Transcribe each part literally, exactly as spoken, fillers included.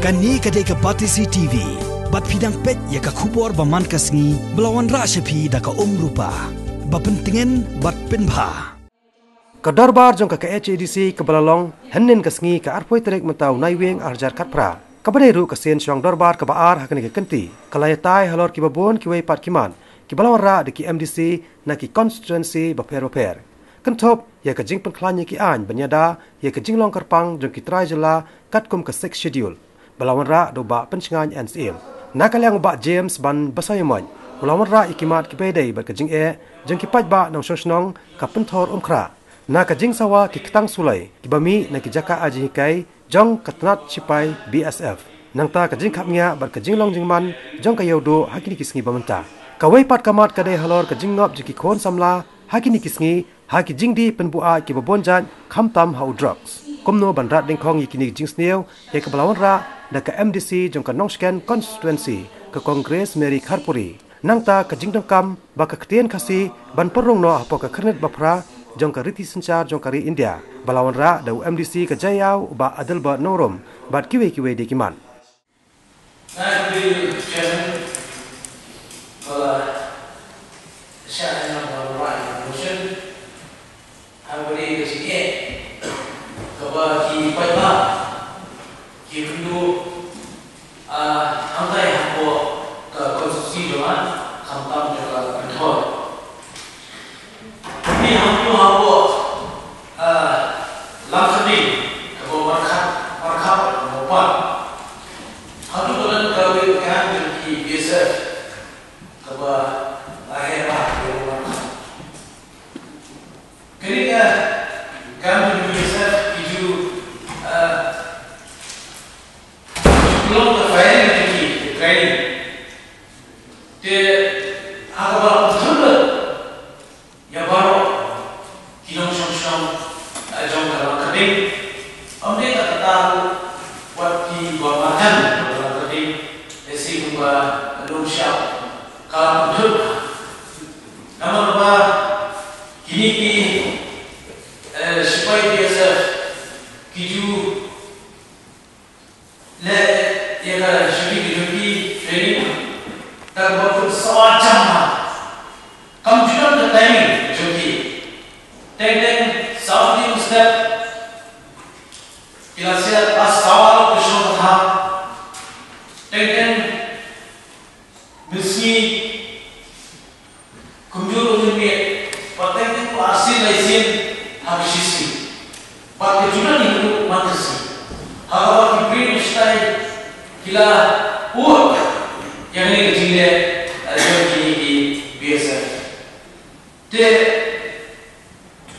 Kane ka dei ka Batesi T V. Bad phi dang peit ïa ka khubor ba man ka sngi ba la wanrah sha phi da ka Umrupa. Ba pyntngen bad pynbha. Ka dorbar jong ka K H A D C kaba la long hynnin ka sngi ka arphew tarik mynta u Naiwieng arhajar khatphra, kaba dei ruh ka sien shong dorbar kaba ar ha kane ka kynti, ka la ïatai halor kiba bun kiwei pat ki mat kiba la wanrah da ki M D C na ki constituency bapher bapher. Kynthup ïa ka jingpynkhlaiñ ïa ki aiñ ban ïada ïa ka jinglong kyrpang jong ki trai jylla katkum ka Sixth Schedule, ba la wanrah da u Bah Pynshngaiñ N Syiem. Na ka liang u Bah James Ban Basaiawmoit u la wanrah ïa ki mat kiba ïadei bad ka jingeh jong ki paidbah nongshong shnong ka Pynthorumkhrah. Na ka jingsawa ki ktang suloi kiba mih na ki jaka ai jinghikai jong ka tnat shipai B S F. Nangta ka jingkhapngiah bad ka jinglong jingman jong ka Ïewduh ha kine ki sngi ba mynta. Kawei pat ka mat ka dei halor ka jingngop jong ki khun samla ha kine ki sngi ha ki jingdih pynbuaid kiba bun jait, khamtam ha u drugs. Kumno ban rat dyngkhong ïa kine ki jingsniew, ïa kaba la wanrah da ka M D C jong ka Nongshken constituency, ka Kong Grace Mary Kharpuri. Nangta ka jingdonkam ba ka ktien Khasi ban pynrung noh hapoh ka khyrnit baphra jong ka riti synshar jong ka ri India, ba la wanrah da u M D C ka Jaïaw u Bah Adelbert Nongrum bad kiwei kiwei de ki mat. Thank you, Chairman, ba la shah ïa nga ban wanrah ïa ka motion. Ha kaba dei ka jingeh kaba ki paidbah ki kynduh, ah, hangtai hapoh ka constituency jong nga, khamtam jong ka Pynthor. Phi hangtu hapoh, ah, Langkhading, kaba markhap, markhap, kaba pan. Hangtu ka don kawei ka camp jong ki B S F, kaba, ah, heh bha, kaba markhap. Kane ka camp jong ki B S F ki ju, ah, ju pynlong ka firing jong ki, ka training. Te ha kaba la pynthut lut ïa baroh ki nongshong shnong, eh, jong ka Langkhading. Ym dei kata ruh, wat ki ba marjan jong ka Langkhading, eh, shi kumba nongshong ka la pynthut. Namar ba kine ki, eh, shipai B S F ki ju leh ïa ka shooting ka jong ki training da kaba pynsawa jam bha. Kam ju don ka timing ka jong ki. Teng teng saw tylli step ki la siat, ba sawa la ka shong ka tha. Teng teng mynsngi kumjuh ruh ngin miet, bad teng teng arsi lai sien ha ka shisien. Bad ka juda ni ruh man ka si. Ha kaba ki briew shatai ki la ud ïa kane ka jingleh, eh, jong kine ki B S F. Te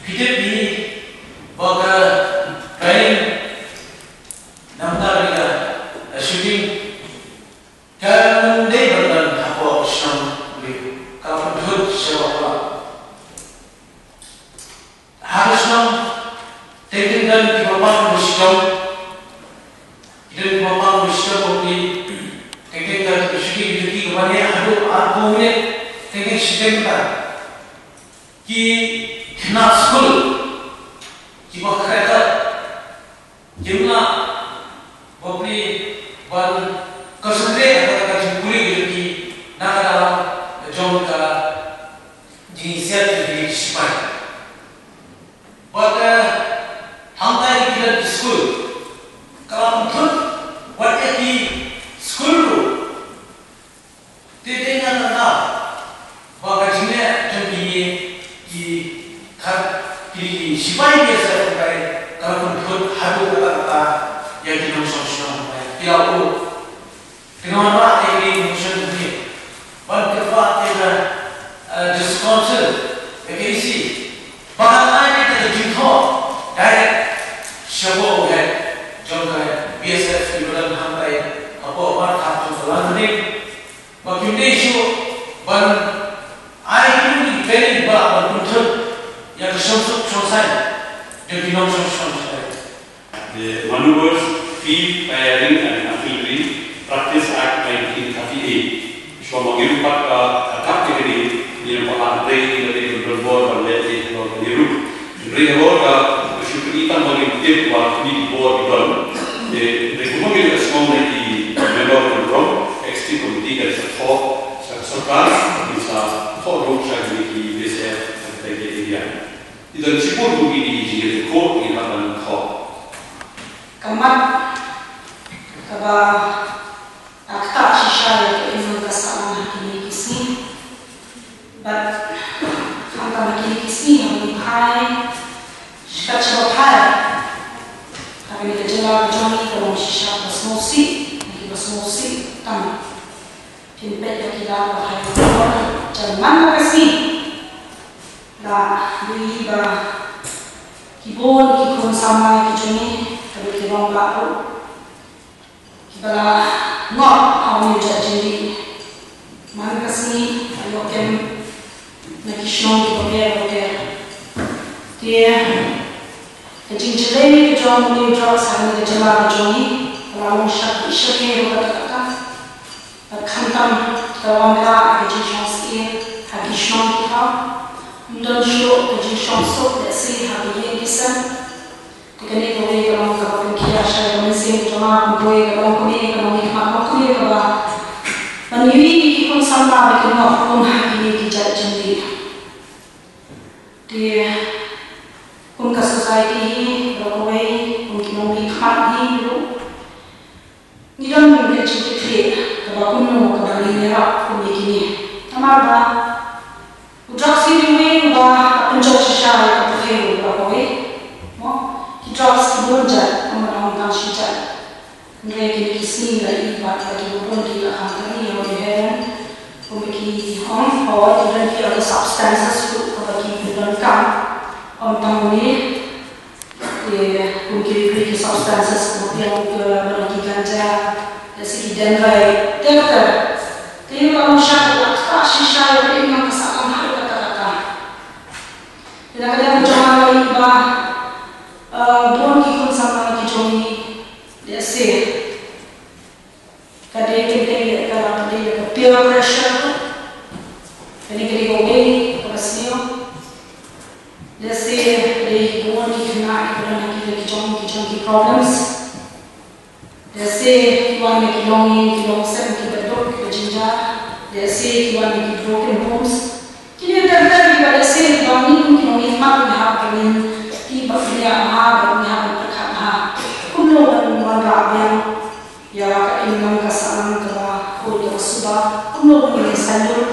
phi tip hi ba ka training namar kane ka, eh, shooting Kan dei ban don hapoh shnong Ri, ka pynthut sha bakhla. Ha ka shnong, teng teng don kiba pang ba shitom, ki don kiba pang ba shitom ba pli, teng teng don kiba shuki ki duki kiba ne haduh arphew minit, teng teng shiteng ka. Ki khynnah skul kiba khreh kat, kim lah bapli ban concentrate ha ka jingpule ka jong ki na ka daw jong ka jingsiat jong ki sipai. Bad, eh, hangtai ki don ki skul, ka la pynthut wat ïa ki skul ruh. Te dei na kata ba ka jingleh jong kine ki khat, kine ki sipai B S F ka la pynthut haduh katta katta ïa ki nongshong shnong. Ki la u, te nga wanrah ïa kine ki nongshong shnong ban kyrpad ïa ka, eh, District Council, ïa ka E C, ba kan ai ïa ka jingthoh direct sha u head jong ka B S F kiba don hangtai hapoh Markhap jong ka Langkding. Ba kim dei shuh ban ai kine ki training ba ban pynthut ïa ka shongsuk shongsaiñ jong ki nongshong shnong shatei. The Maneuver Field Firing and Artillery Practice Act nineteen thirty-eight. Shuwa ba ngi ruh pat ka, ka kat ka kane, ngi ruh pat ka dei, ka dei ban don bor ban leh ïa ka kane ruh. Hynrei halor ka, ka shu pyni tang ba ngin tip ba kine ki bor ki don. Te, hynrei kumba ngi ïoh Ong na ki member ka burom, executive committee ka sa thoh sha ka sorkar, ki sa thoh ruh sha ki, ki B S F ka India. Ki don shibun ruh ki, ki jingïakhun ki hap ban thoh. Ka mat kaba ktah shisha ïa ka imlang ka sahlang ha kine ki sngi. Bad khamtam ha kine ki sngi, ha kine ki sngi, shikatba phai ha kane ka jylla ka jong ngi ka long shisha ba sngewsih, kiba sngewsih tam. Phin peit ba ki la ba hai ka por, jan man la ka sngi, la dei ba ki bun ki khun samla ki jong ngi, ka dei ki rangbah ruh, kiba la ngop ha une u jait jingdih. Man ka sngi, la ïoh kem na ki shnong kiba pher bapher. Te ka jingjlei ka jong une u drugs ha kane ka jylla ka jong ngi, ka la long shakri shakri ruh kata kata. Bad khamtam ka la wanrah ka jingshong syier ha ki shnong ki thaw. Ym don shuh ka jingshong suk lehse ha ka ïing ki sem. Te kane kawei ka long kaba pynkhia sha ka mynsiem jong nga, kawei ka long kane ka long ïa ka mat kane kaba ban ïohi ïa ki khun samla ba kin ngop khun ha kine ki jait jingdih. Te kum ka society hi, baroh kawei, kum ki nongmihkhmat hi ruh, ngi don ka jingkitkhlieh kaba kumno kaba ngin ïarap kum ïa kine. Namar ba u drugs hi uwei uba la pynjot shisha ïa ka pyrthei baroh kawei. Mo, ki drugs ki bun jait, ym tang shi jait. Hynrei kine ki sngi la i ba ki bun ki la kham tari ïa u heroin. Kum ki ong, o, ki don ki other substances ruh kaba ki pyndonkam. Ym tang une, te kum ki, ki, ki substances kaba biang, ki, ki ganja, lehse ki dendrite, te kata. Te ïa ka long shisha, la ktah shisha ïa ka imlang ka sahlang ha kata kata. Te na ka liang jong nga la i ba, eh, bun ki khun samla ki jong ngi, lehse ka dei, ka dei, ka dei ka peer pressure. Kane ka dei kawei kaba sniew. Lehse ka dei bun ki khynnah kiba don ha ki, ki jong, ki jong ki problems. Lehse ki wan na ki longïing, ki longsem, kiba duk, kiba jynjar. Lehse ki wan na ki broken homes. Kine ter ter kiba lehse ba ngi kum ki nongmihkhmat ngi hap ban ïa, kiba ngi hap ban, ngi hap ban pyrkhat ha kumno ban wanrah biang ïa ka imlang ka sahlang kaba khuid kaba suba, kumno ban ïa saiñdur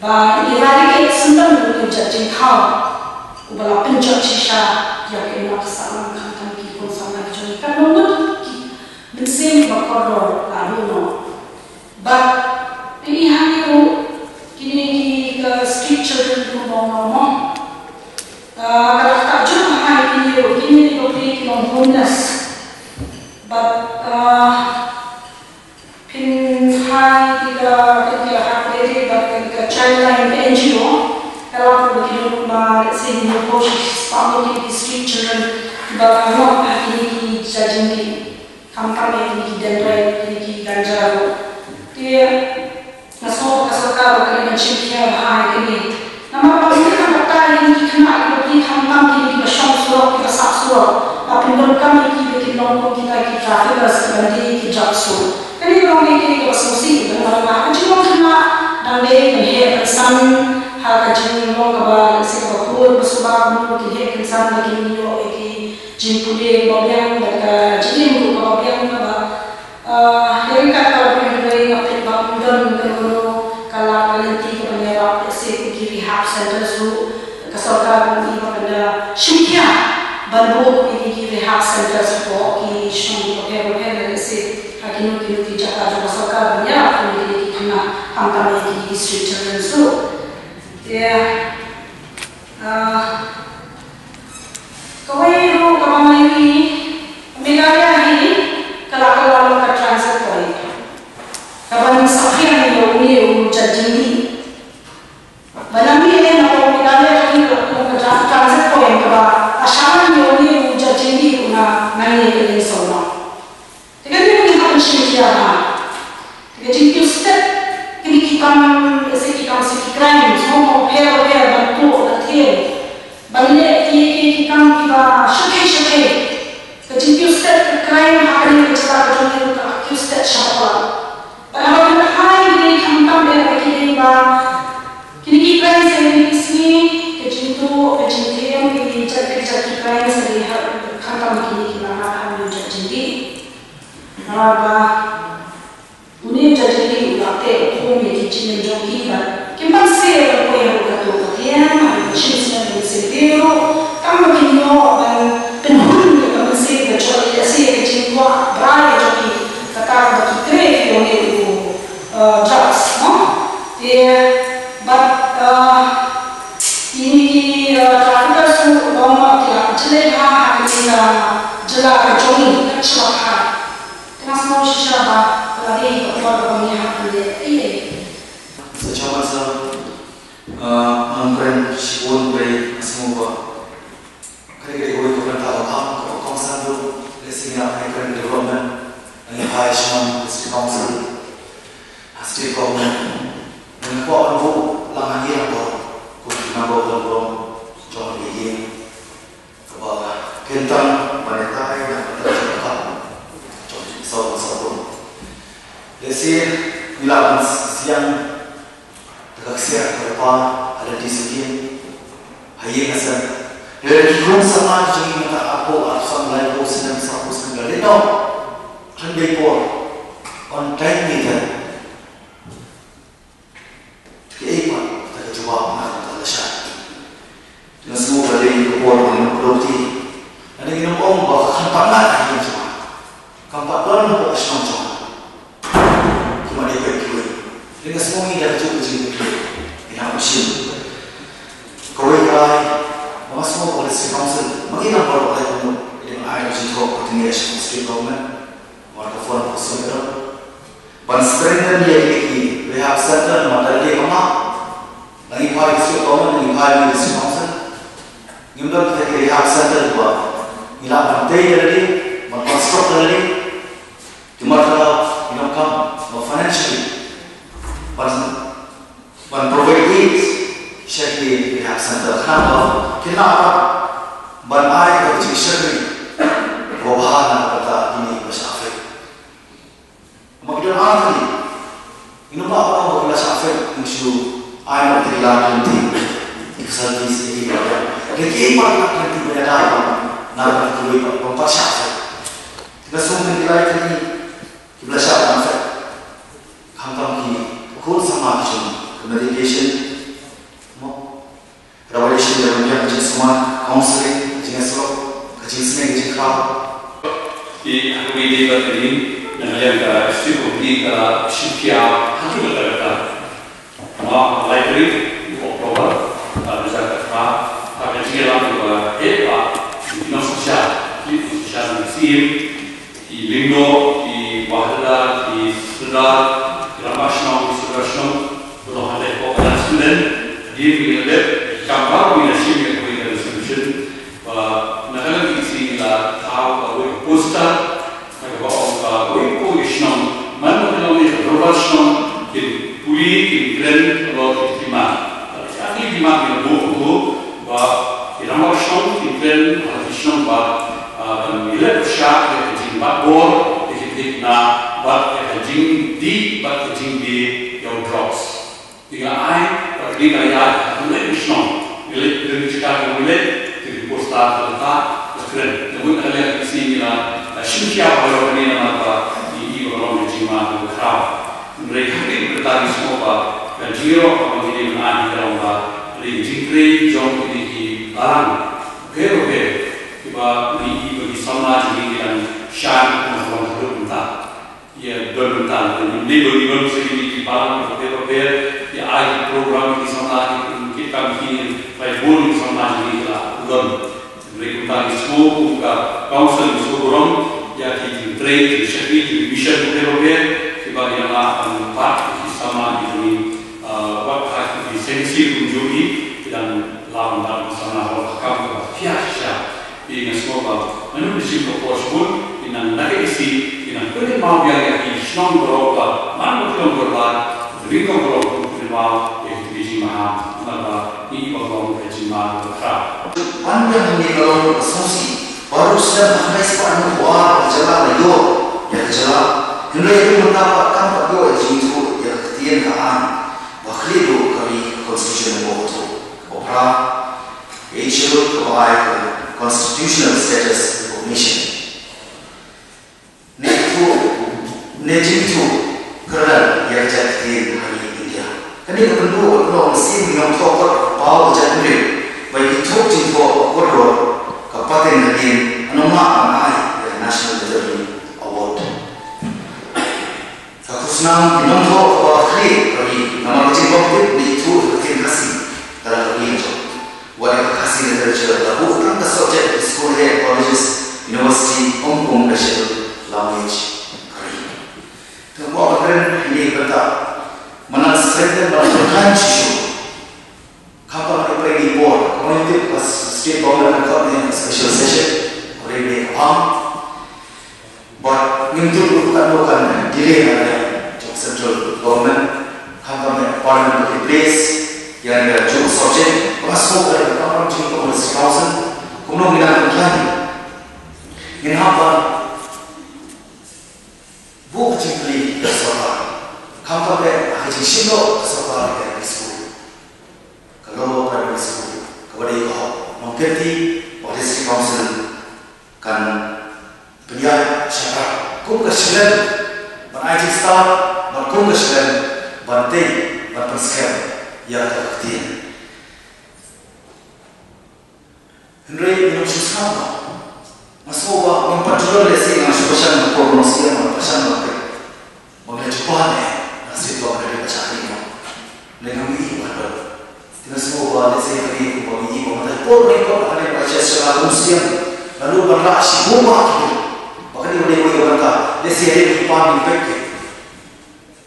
ba eradicate syndon u jait jingthaw uba la pynjot shisha ïa ka imlang ka sahlang, khamtam ki khun samla ki jong ngi, katno ngut ki mynsiem ba kordor la duh noh. Bad phi i hangne ruh kine ki, ka street children kumba ong mo. Ah, ka la ktah jur ha kine ruh, kine ruh ki long homeless. Bad, ah, phin phai ki ka, ki ka ha kine bad ka Childline, ka N G O ka la pynbna ki dei kumba, let's say, hynñiew phew shi spah ngut ki street children kiba la ngop ha kine ki jait jingdih. Khamtam ïa kine ki dendrite, kine ki ganja ruh. Te nga sngew ba ka sorkar ruh ka dei ban shim khia bha ïa kine. Namar ba mynta ka bynta ïa kine ki khynnah kiba plie, khamtam kine kiba shong surok, kiba sah surok, la pyndonkam ïa ki ba kin long kum kita ki traffickers kiban die ïa ki drugs ruh. Kane ka long kaei kaei kaba sngewsih, namar ba ka jinglong khynnah dang dei ban heh ban san ha ka jinglong kaba, lehse, kaba khuid kaba suba, kumno ba kin heh kin san, ba kin ïoh ïa ki jingpule kaba biang bad ka jingim ruh kaba biang kaba, ah, ïa ryngkat ka la biang. Hynrei nga peit ba ym don kano kano ka lad ka lynti kaban ïarap, lehse kum ki rehab centers ruh. Ka sorkar kan ïa, ba kan da shim khia ban buh ïa ki rehab centers hapoh ki shnong kiba pher bapher, lehse ha kino kino ki jaka jong ka sorkar ban ïarap ïa kine ki khynnah, khamtam ïa kine ki street children ruh. Te, ah, kawei ruh kaba nga ïohi, Meghalaya hi ka la, ka la long ka transit point kaban saphriang ïa une u jait jingdih. Ba nangne napoh Meghalaya hi ka la long ka tra-, transit point kaba la shah ïa une u jait jingdih, u na nangne ka Lyngsoh. Te kane ngi hap ban shim khia bha. Te ka jingkiew stet kine ki kam, lehse ki kam, lehse ki crime, sngewbha pher bapher ban tuh, ban them, ban leh ki, ki, ki kam kiba shyrkhei shyrkhei. Ka jingkiew stet ka crime ha kane ka jylla ka jong ngi ruh ka la Namar ba une u judge u la teh u khum ïa ki jingim jong ki bad kim pat sngewthuh ïa u, kato ka tiang, ha ka shisnem ka mynsiem ruh tang ba kin ïoh ban pynhun ïa ka mynsiem ka jong ki, ïa ka jingkwah brai ka jong ki, kata ba ki crave ïa une u, uh, drugs, no? Te bad, uh, kine ki, uh, traffickers ruh long ba ki la pynleit ha kane ka jylla ka jong ngi, ka shlak ha. Te nga sngewsih shisha ba ka la dei ka por ba ngi hap ban leh ei ei. Sa chairman sir, uh, ngan kren shibun, hynrei nga sngewbha ka dei kawei ka bynta ba kham, kaba kongsan ruh, lehse ngi la kren development, ngi phai sha district council, ha state government, ngi kwah ban buh lang hangne lang baroh, kum ki member ba don burom jong ka ïing, kaba kyntang ban ïatai na ka bynta jong ka kam jong ki saw saw. Lehse ngi lah ban siang da ka ksiar ka lypa ha lynti satia, ha ïing ha sem. Lehse ki rung samla ki jong ngi mynta arphew, arphew san, laiphew snem, sawphew snem, ka leit noh khlem dei por, on time ngi don. Te kaei pat kata ka jubab na ka bynta lashai? Te nga sngew ba dei ka por ba ngin ïoh kdew kti. Lada ngin ym ong ba ka kham pat ngat ha ïing jong ngi, kham pat don hapoh ka shnong jong ngi, ki mane peit kiwei. Te nga sngew ngi da kajuh ka jingkitkhlieh, ngi hap ban shim. Kawei ka rai ba nga sngew ba ka District Council, ma ngi nang baroh, ai kumno, ngi dang ai ka jingthoh ka jingïaid sha ka State Government, namar ka fund ka sdang ka don. Ban strengthen ïa kine ki rehab center, namar da lade ka map, ngi phai District Government, ngi phai District Council, ngim don kita ki rehab center ba ngi lah ban tei da lade, ban construct da lade. Ki mat ka, you know, kam ba financially ban, ban provide aid sha ki rehab center, khnang ba kin lah ban ai ka jingshakri kaba bha na ka bynta kine kiba shah affect. Namar ki don ar tylli. Ngim lah ban ong ba ki la shah affect, ngin shu ai noh ïa ki la ki lynti, ki facilities ïa ki ba ïa, ïa kiei pat ki la ki lynti ba ïada na ka bynta kiwei pat ba ym pat shah affect. Te nga sngew ba ki la ki lynti kiba la shah ban affect, khamtam ki khun samla ki jong ngi, ka medication, mo, rehabilitation, da ka jingsumar, counseling, ka jingïasyllok, ka jingsneng, ka jingkhraw. Te ha kawei de ba ka dei, na ka liang ka District Committee ka la shim khia ha ki bynta bynta. Namar ha ka lai tarik u October, ar hajar khatphra, ha ka jingïalam kaba heh ba ki nongshong shisha, ki nongshong shisha na ka Syiem, ki lyngdoh, ki bah dada, ki sordar, ki rangbah shnong, ki sordar shnong, ba long hatai hapoh ka student, hadien ba ngi la leh ki kam baroh, ngi la shim ïa kawei ka resolution ba na ka liang ka E C ngi la thaw kawei ka poster, na kaba ong ba kawei ka shnong, man la ka long ïa ka dorbar shnong, kin pule, kin kren halor ki demand. Bad ïa ki demand ngi la buh kumto ba ki rangbah shnong kin kren ha ki shnong ba, ah, ban ïaleh pyrshah ïa ka jingbat bor ïa ki thik na bad ïa ka jingdih bad ka jingbei ïa u drugs. Te ngi la ai, bad ngi la ïaid ha kawei ka shnong, ngi leit, ngi leit sha ka, ngi leit, te ki poster, te la tah, te kren. Te mut na ka liang ka E C ngi la, ah, shim khia ba ïoh kane namar ba ngi i ba ka long ka jingma kaba khraw. Hynrei ha kane ka bynta ngi sngewbha ka jingïaroh kaba ngi dei ban ai ka long ba ka dei ka jingtrei jong kine ki balang bapher bapher kiba ngi i ba ki samla jong ngi ki dang shah na ka long ka bynta. Ïa don bynta, ngi dei ba ngi don sa kine ki balang bapher bapher, ïa ai ki program ki samla, ki, ki kam ki, bai bun ki samla jong ngi ki la don. Hynrei kumta ngi sngewbha kum ka council ngi sngewbha burom ïa ki jingtrei, jingshakri, jingmission bapher bapher kiba ngi la lah ban bat ïa ki samla ki jong ngi, ah, wat ha ki seng sih kumjuh ki, ki dang lah ban bat ïa ki samla ha ka kam kaba phiah shisha. Te nga sngewbha, nga nud da shim ka por shibun, te nang na ka E C, te nang pynkynmaw biang ïa ki shnong baroh ba man ba ki long dorbar, ring ka baroh, pynkynmaw ïa ki jingmaham, namar ba ngi i ba ka long ka jingma kaba khraw. Wan biang hangne ka long ka sngewsih, baroh snem hynriew spah hynñiew phew ar ka jylla la ïoh ïa ka jylla, hynrei mynta pat kam pat ïoh ïa ka jingïathuh ïa ka ktien ka aiñ ba khlieh duh ka ri, ka constitution, kaba ïathuh. Kaba phra, ka Eighth Schedule kaba ai ka constitutional status recognition. Ne katto, Ne jingthoh kyrdan ïa ka jaitbynriew ha ri India. Kane ka pynduh ka pynlong sien ïa ka thoh kot ka paw ka jaitbynriew ba ïa ki thoh jingthoh ka kordor ka pateng ka dien, ano mah ban ai ïa ka National Literary Award. Ka khusnam ki nongthoh kaba khlieh ka ri namar ka jingbym tip ne ïathuh ïa ka ktien Khasi da la ka ri jong. Wat ïa ka Khasi literature la buh tang ka subject ki skul, colleges, university, ym kum ka scheduled language ka ri. Te nga kwah ban kren hangne ka bynta, madan strengthen, madan pynkheiñ shuh shuh. Khamtam ha kine ki por, kaba ngi tip ba state government ka khot ne ka special session, hynrei ka bang. Bad ngim tip ruh katno kan delay na ka liang jong central government, khamtam ha parliament ka place ïa ka juh subject, ba nga sngew ka dei ka kamram jong ka district council, kumno ngi nang pynkheiñ. Ngin hap ban buh ka jingkylli ïa ka sorkar, khamtam ha ka jingshim noh ka sorkar ïa ka L P school, ka Lower Primary School, kaba dei ka hok nongkynti ba ka district council kan pynïaid shaphrang kum ka shlem ban ai jingstad bad kum ka shlem ban tei ban pynskhem ïa kata ka ktien. Hynrei ngim shu sngap ba, nga sngew ba ngim pat ju don lehse nga shu pyrshang na por nongsiang, nga pyrshang na pyrshang ba ngi la jubab ne na sdang ba ngi la dei ba shakri mo. Lei ngam ïohi ba don. Te nga sngew ba lehse ha kane kumba ngi ïohi ba mynta por ngi kot ha kane ba sha sha la nongsiang, la lut ban rah shibun ba ki ba kane ba dei ba ngi mynta lehse ha dei ba ki pan ngi peit ki.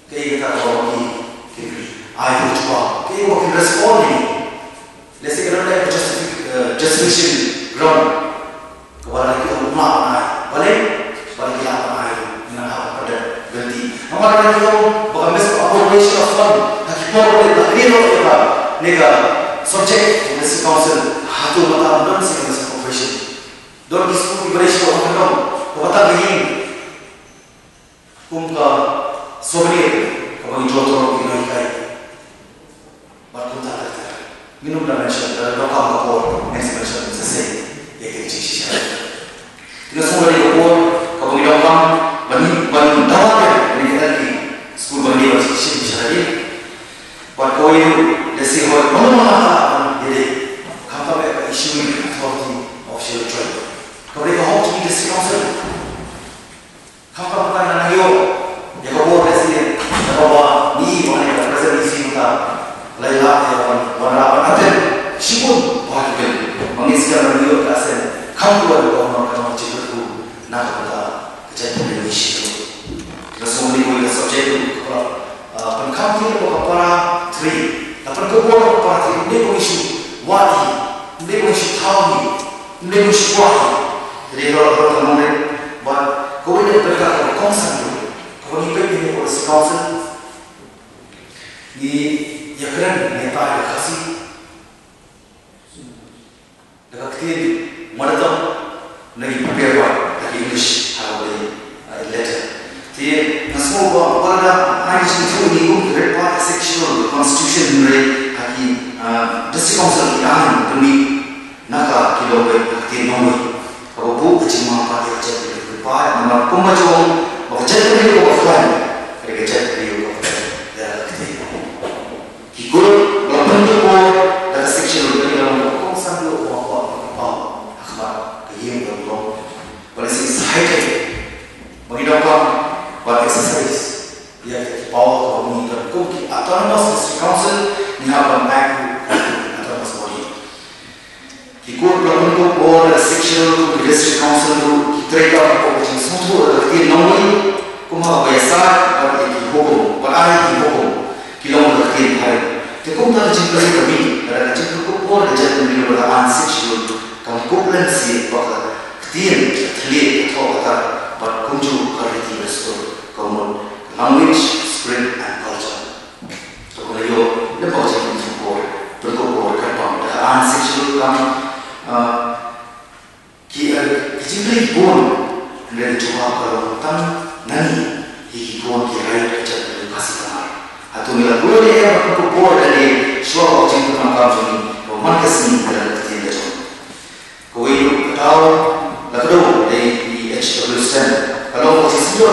Kaei kata kaba ki, ki ai ka jubab, kaei kaba ki respond ïa ngi. Lehse ka don ka justific-, eh, justification ground kaba lada ki ong ym lah ban ai, balei, balei ki lah ban ai, ngi nang hap ban da lynti. Namar lada ki ong ba ka misappropriation of fund ha ki por ba ki ong ïa ka, ne ka subject, ne ka council, hato mynta ym don shisha ka misappropriation. Don ki skul kiba dei sha ka, kaba tang ka ïing. Kum ka souvenir kaba ngi jot ruh ngi hikai. Bad kumta ter ter. Ngin ym da mention, lada donkam ka por ngin sa mention sa shisha ïa kine ki jingshisha. Te nga sngew ba dei ka por kaba ngi donkam ban, ban dawa ïa kane ka L P school ban ïa ban shim sha lade. Bad kawei ruh, lehse hooid, mano mano ka ban ïadei, khamtam ïa ka issuing authority of Shillong Joint. Kaba dei ka hok jong ki district council. Khamtam mynta ngi nang ïoh ïa ka bor lehse, ïa kaba ngi ïohi ba kane ka present E C mynta la ïaleh ïa ka ban, ban rah ban attend shibun bha ki bill. Ba ngin sa ïoh ban ïoh ka assent kham khuid, ka ban, ka ban jingkyrkhu na ka bynta ka jaitbynriew. Nga sngew ba kawei ka subject ruh kaba, ah, pynkham ïa ka para three, la pynkup bor ka para three, ym dei ba ngi shu wad hi, ym dei ba ngi shu thaw hi, ym dei ba ngi shu kwah hi. Te dei ka roi, ka roi ka nongrim. Bad kawei ka bynta kaba kongsan ruh, kaba ngi peit ïa ka Policy Council, ngi ïakren, ngi ïatai da ka Khasi, da ka ktien mother tongue, ngi prepare da ka English ha kaba dei, uh, letter. Te nga sngew ba, ba lada ai jingthoh ïa ngi kum ki red part ha Section Constitution, hynrei ha ki, uh, District Council ki ain pynmih na ka ki long beit ha ka ktien nongwei, kaba buh ka jingmyntoi ïa ka jaitbynriew, namar kumba jong ba ka jaitbynriew kaba khlaiñ ka dei ka jaitbynriew kaba khlaiñ ïa ka ktien. Ki kur ba la pynkup bor da ka Section, ka dei ka long kaba kongsan ruh ba ka paw ha khmat ka ïing ka long. Ba la shisha high time ba ngi donkam ban exercise ïa ki power kaba ngi don kum ki Autonomous District Council, ngi hap ban act kum ki autonomous body. Ki kur ba la pynkup bor da ka Section, ki District Council ruh ki treikam hapoh ka jingsngewthuh da ka ktien nongwei, kum haba ïasaid bad ïa ki hukum, bad ai ki hukum, ki long da ka ktien phareng. Te kumta ka jingkylli ka mih, lada ka jingpynkup bor ka jaitbynriew da ka Section kam kup lynti ba ka ktien ka thylliej ka thoh ka tar, bad kumjuh ka riti ka dustur ka mut, language, spirit and culture. To ka la ïoh lem bad ka jingpynkup bor, pynkup bor kyrpang da ka Section kam, ah, ki, ah, ki jingkylli ki bun, hynrei ka jubab ka long tang nangne, hi ki bun ki raid ka jaitbynriew Khasi Khmer. Hato ngi la buh ne em ban pynkup bor lane shuwa ba ka jingpyndonkam jong ngi, ba man ka sngi ka dang ka ktien ka jong. Kawei ruh ka daw la kdew dei i H W Sten. Ka long ka jingsynjor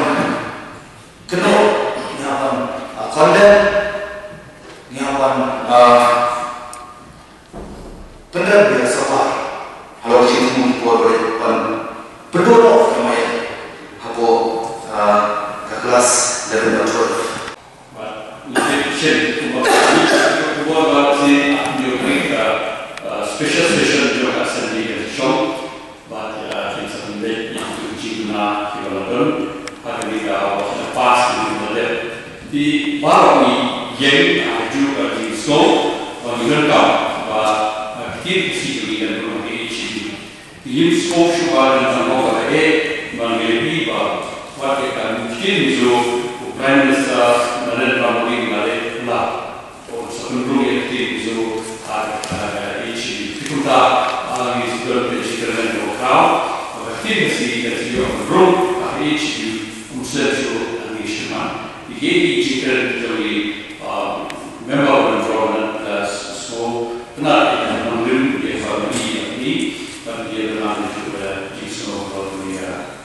ban kynnoh, ngi hap ban, ah, condemn, ngi hap ban, ah, pynrem ïa ka sorkar halor ki jingthmu ki por ba dei ban pynduh noh ïa ka maieng hapoh, ah, ka klas eleven bad twelve. Bad ngi tip shisha kumba ka khubor ba shisha, ah, ïoh ring ka, ah, special session jong ka assembly ka session. Bad, ah, kin sa pynbeit ïa ki jingduna kiba la don ha kane ka, ah, pass ki jingduna dep. Te baroh ngi ïeng ha kajuh ka jingsngew ba ngi donkam ba, ah, ka ktien Khasi jong ngi kan rung ha ka H D U. Te ngim sngewsih ba kan sa long kaba eh, ba ngi ïohi ba wat ïa ka ktien Mizo u Prime Minister Narendra Modi u la leh, u la sa pynrung ïa ka ktien Mizo ha ka H D U. Te kumta, ah, ngi sdang ka jingkyrmen kaba khraw ba ka ktien Khasi kan sa ïoh pynrung ha ka H D U, ym slem shuh ha ngi shuh man. Te ïa ki jingkren jong ngi, ah, member of parliament, ah, sngewtynnat ïa ka nongrim ïa ka family ïa ngi, bad ïa ka nongrim ïa ka jingsngew ka family ïa